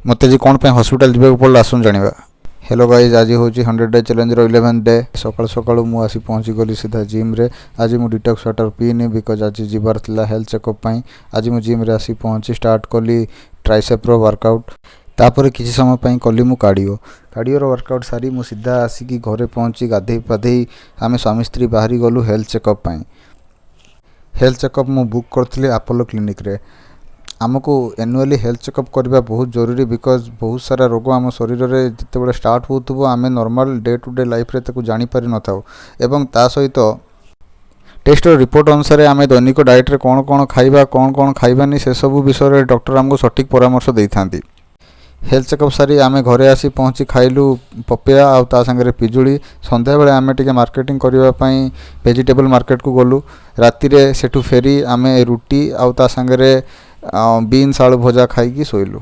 ମୋତେ ଆଜି କ'ଣ ପାଇଁ ହସ୍ପିଟାଲ ଯିବାକୁ ପଡ଼ିଲା, ଆସନ୍ତୁ ଜାଣିବା। ହ୍ୟାଲୋ ଗାଇଜ୍, ଆଜି ହେଉଛି 100 ଡେ ଚ୍ୟାଲେଞ୍ଜର 11 ଡେ। ସକାଳୁ ସକାଳୁ ମୁଁ ଆସି ପହଞ୍ଚିଗଲି ସିଧା ଜିମ୍ରେ। ଆଜି ମୁଁ ଡିଟକ୍ସ ୱାଟର୍ ପିଇନି, because ଆଜି ଯିବାର ଥିଲା ହେଲ୍ଥ ଚେକଅପ୍ ପାଇଁ। ଆଜି ମୁଁ ଜିମ୍ରେ ଆସି ପହଞ୍ଚି ଷ୍ଟାର୍ଟ କଲି ଟ୍ରାଇସେପ୍ର ୱାର୍କଆଉଟ୍। ତାପରେ କିଛି ସମୟ ପାଇଁ କଲି ମୁଁ କାର୍ଡ଼ିଓ। କାର୍ଡ଼ିଓର ୱାର୍କଆଉଟ୍ ସାରି ମୁଁ ସିଧା ଆସିକି ଘରେ ପହଞ୍ଚି ଗାଧେଇ ପାଧେଇ ଆମେ ସ୍ୱାମୀ ସ୍ତ୍ରୀ ବାହାରି ଗଲୁ ହେଲ୍ଥ ଚେକଅପ୍ ପାଇଁ। ହେଲ୍ଥ ଚେକଅପ୍ ମୁଁ ବୁକ୍ କରିଥିଲି ଆପୋଲୋ କ୍ଲିନିକ୍ରେ। ଆମକୁ ଆନୁଆଲି ହେଲ୍ଥ ଚେକଅପ୍ କରିବା ବହୁତ ଜରୁରୀ, because ବହୁତ ସାରା ରୋଗ ଆମ ଶରୀରରେ ଯେତେବେଳେ ଷ୍ଟାର୍ଟ ହେଉଥିବ, ଆମେ ନର୍ମାଲ୍ ଡେ ଟୁ ଡେ ଲାଇଫ୍ରେ ତାକୁ ଜାଣିପାରିନଥାଉ ଏବଂ ତା ସହିତ ଟେଷ୍ଟର ରିପୋର୍ଟ ଅନୁସାରେ ଆମେ ଦୈନିକ ଡାଏଟ୍ରେ କ'ଣ କ'ଣ ଖାଇବା, କ'ଣ କ'ଣ ଖାଇବାନି, ସେସବୁ ବିଷୟରେ ଡକ୍ଟର ଆମକୁ ସଠିକ୍ ପରାମର୍ଶ ଦେଇଥାନ୍ତି। ହେଲ୍ଥ ଚେକଅପ୍ ସାରି ଆମେ ଘରେ ଆସି ପହଞ୍ଚି ଖାଇଲୁ ପପେୟା ଆଉ ତା ସାଙ୍ଗରେ ପିଜୁଳି। ସନ୍ଧ୍ୟାବେଳେ ଆମେ ଟିକେ ମାର୍କେଟିଂ କରିବା ପାଇଁ ଭେଜିଟେବଲ୍ ମାର୍କେଟକୁ ଗଲୁ। ରାତିରେ ସେଠୁ ଫେରି ଆମେ ରୁଟି ଆଉ ତା ସାଙ୍ଗରେ ବିନ୍ସ ଆଳୁ ଭଜା ଖାଇକି ଶୋଇଲୁ।